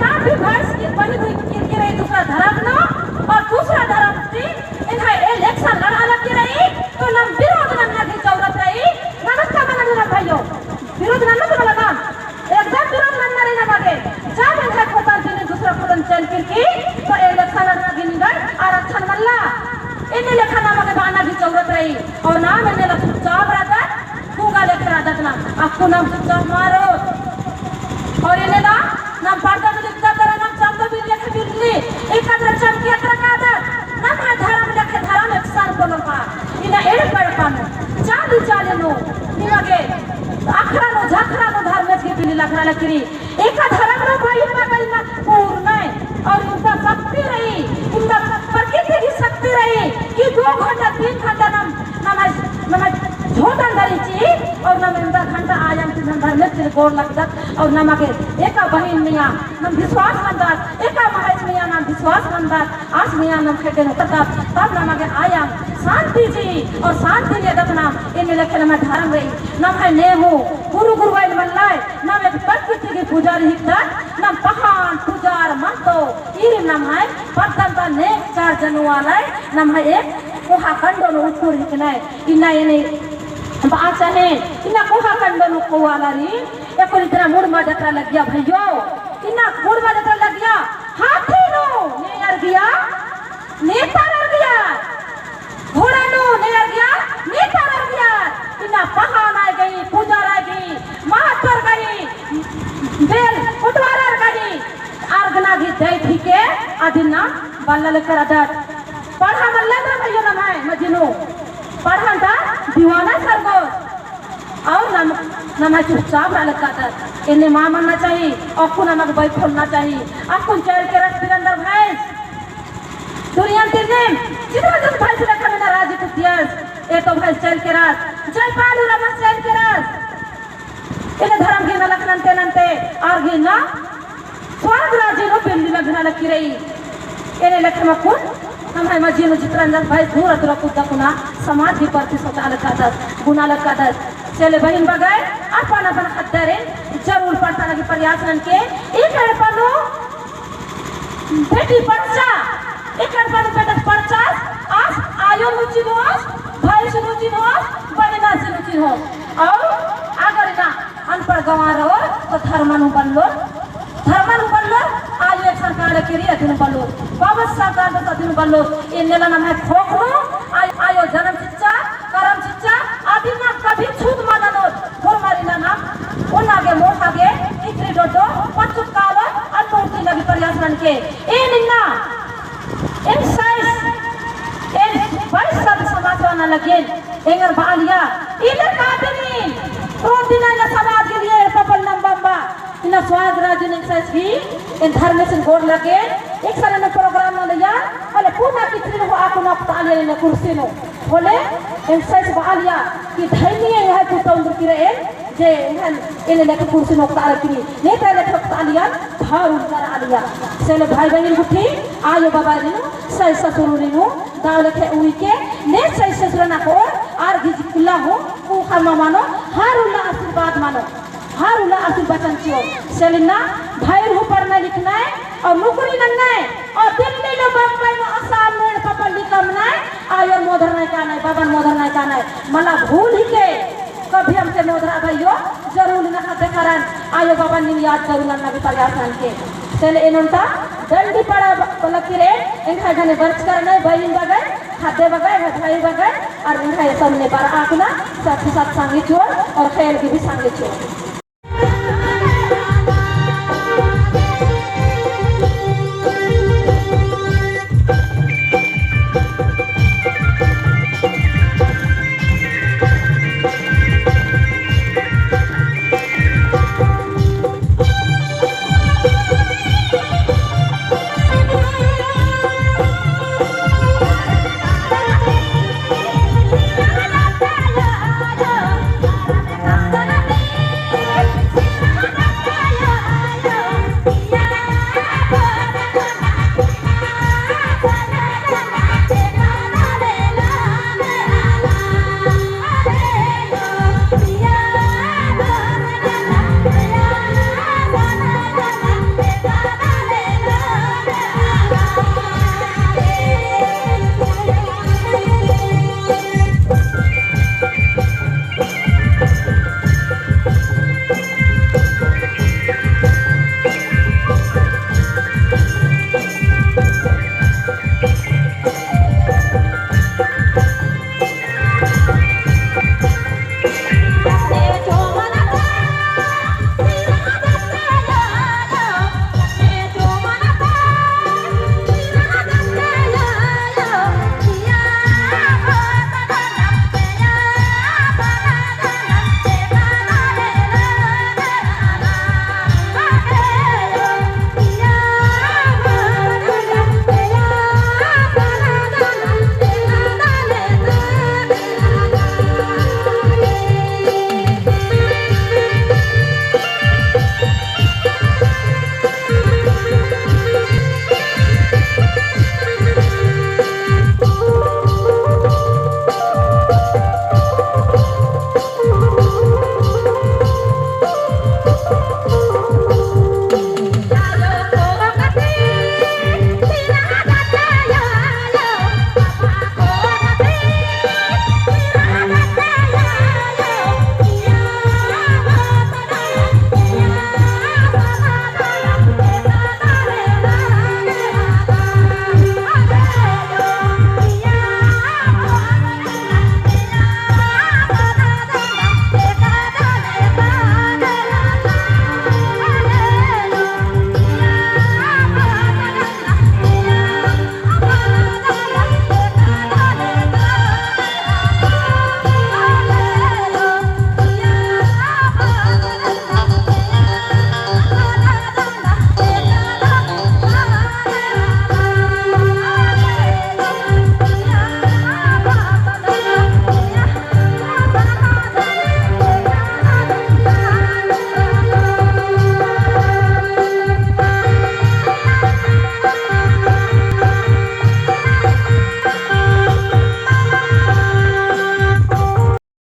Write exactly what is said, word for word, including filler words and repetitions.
ताकि भैंस की बहिन हुई किरकी रही दूसरा धर्म नू, और दूसरा धर्म ती एंग्है election लड़आ लगी रही, तो नम विरोध नन्ना की जरूरत रही, नमस्कार मना नन्ना भाइयों, विरोध नन्ना तो मल्ला नम, एकदम विरोध नन्ना रही नमा गे, जब एंग्है खोतन ती नीन दूसरा खोतन चल किरकी, तो election लड़ना गे निंगन आरक्षण मल्ला, एन्ने लेखा नमा गे बअना की जरूरत रही, और नाम एन्ने ला चुपचाप रअदत, गूंगा लेखा रअदत नाम, अक्कु नाम चुपचाप मल रओत। और एन्ने ला नाम पर्दा भी लिखता तरह नाम चमदा भी लेखे बिल्ली, एका तरह चमकी अतरा कादत, नम्है धर्म लेखे धर्म एकसन पोल्लोर का, इन्ना एड़पा एड़पा नू, चाली चाली नू, निमा गे, अखड़ा नू, झखड़ा नू धर्मेस गे बिल्ली लखड़ा लगी रई, एका धर्म नू भाई इन्ना का इन्ना पूर्ण है, और इन्ना शक्ति रई, इन्ना प्रकृति की शक्ति रई, कि दो घंटा, तीन घंटा नाम, नम्है, नम्है झोंटन धरी ची, और नाम इन्ना घंटा आयंग ती नाम धर्मेस गे गोड़ लगदत, और नमा गे एका बहिन मइय्याँ, नाम विश्वास नन्दत, एका महैस मइय्याँ नाम विश्वास नन्दत, आस मइय्याँ नाम खेड्डे नू तब, तब नमा गे आयंग शांति ची, और शांति लेदत नाम, एन्ने लेखे नम्है धर्म रई, नम्है नेहूँ, गुरु गुरुवाइल मल्लय, नाम एक प्रकृति की पुजारी हिकदत, नाम पहान पुजार मन्तो, ईरिम नम्है पद्दन ता नेग चार जनुवालय, नम्है एक कोहा कंडो नू उठुर हिकनय, इन्ना एन्ने बआ चहे, इन्ना कोहा कंडो नू कोहा आलारिन, एकोन इतना मुड़मा जतरा लगिया भइयो, इन्ना मुड़मा जतरा लगिया, हाथी नू ने अरगिया, नेतर अरगिया, घोड़ा नू ने अरगिया, नेतर अरगिया, इन्ना पहान आय गही, पुजार आय गही, महत्तर गही, बेल कोटवारर गही, अरगना गही दई थी के, अदिन नाम बल्ला लेकर अदत। पढ़ा मल्ला ना भइयो नम्है मझी नू, पढ़न ता दीवाना सरगोस। और नम, नम्है चुपचाप रआ लक्कादत। एन्ने मा मन्ना चाही, अक्कु नमा गे बैखोलना चाही। अक्कुन चइल केरस बिरंदर भैंस। दुनियन तिर्निम, चितरंजन भैंस लेखा मेना राजी कुतियस। एतो भैंस चइल केरस। जयपाल उराँवस चइल केरस। एन्ने धरम गही नलख नन्ते नन्ते, आर गही ना स्वर्ग राजी नू बिल्ली लगना लगी रई। एन्ने लेखे मकुन, नम्है मझी नू चितरंजन भैंस दूर अतुरा कुद्दा कुना समाज गही परती सोचा लक्कादस, गुना लक्कादस। चले बहिन बगय, अपन अपन ख़द्दरिन जरूर पढ़ता लगी प्रयास ननके, ई एड़पा नू बेटी पढ़चा, एका एड़पा नू बेटा पढ़चास, आस आयो नू चिन्होस, भैंस नू चिन्होस, बहिन आस नू चिन्होस। और अगर इन्ना अनपढ़ गंवार रओर, तो धर्मन हूँ बल्लोर, धर्मन हूँ बल्लोर, आयो एक सरकार केरी अदिन बल्लोर, बाबस सरकार दस अदिन बल्लोर, एन्ने ला नम्है ख़ोख़ा नू, आय-, आयो जनम चिच्चा, करम चिच्चा, अदिन नाम कभी छूत मा ननोर, होरमारिन नाम, ओना गे मोख़ा गे, किचरी डोडो, पच्चुक कालो, अन मूर्ति लगी प्रयास ननके। एन इन्ना, एन साइस, एन बाईस साल समाज वाना लगेन, एंगर बालिया, इले काबिनीन, रोज दिन इन्ना समाज के लिए पपल नम बम्बा, इन्ना स्वाग राजन एन साइस की, एन धर्मेसिन गोड़ लगेन, एक साल इन्ना program ना लिया, होले पूना किचरी हो आको ना कुतालिया इन्ना कुर्सी नू। होले एन साइस बालिया कि धैनी है, है तू तौंदर किरे एन, जे एन, एन्ने लेखे कुर्सी नू ओक्ता रखनी, नेता लेखे ओक्ता लिया, भार उनकर आलिया। सेले भाई बहिन गुट्ठी, आयो बाबारिन हूँ, साइस ससुररिन हूँ, दाव लेखे उइके, ने साइस ससुरना को, आर गिज कुल्ला हूँ, ऊ खम्मा मानो, हर उल्ला आशीर्वाद मानो। हर उल्ला आसिन बचन चिओ। सेले इन्ना भइर हूँ पढ़ना लिखना है और नौकरी नन्ना है और दिल्ली नू, बम्बई नू, आसाम नू एड़पा पल्ली कमना है, आयो मोधरना है का नहीं, बाबन मोधरना है का नहीं। मला भूल ही के कभी हमके मोधरा भइयो, जरूर इन्ना ख़द्द ख़र्रन आयो बाबन नीम याद जरूर नन्ना भी प्रयास ननके। सेले एन ओन्टा डंडी पड़ा ब-, लगी रे, एंग्है घने बरचकर नहीं, बहिन बगय, ख़द्द बगय, भाई बगय, और एंग्है सामने बरआ कुना, साथ ही साथ संगी चिओर और खेल की भी संगी चिओर।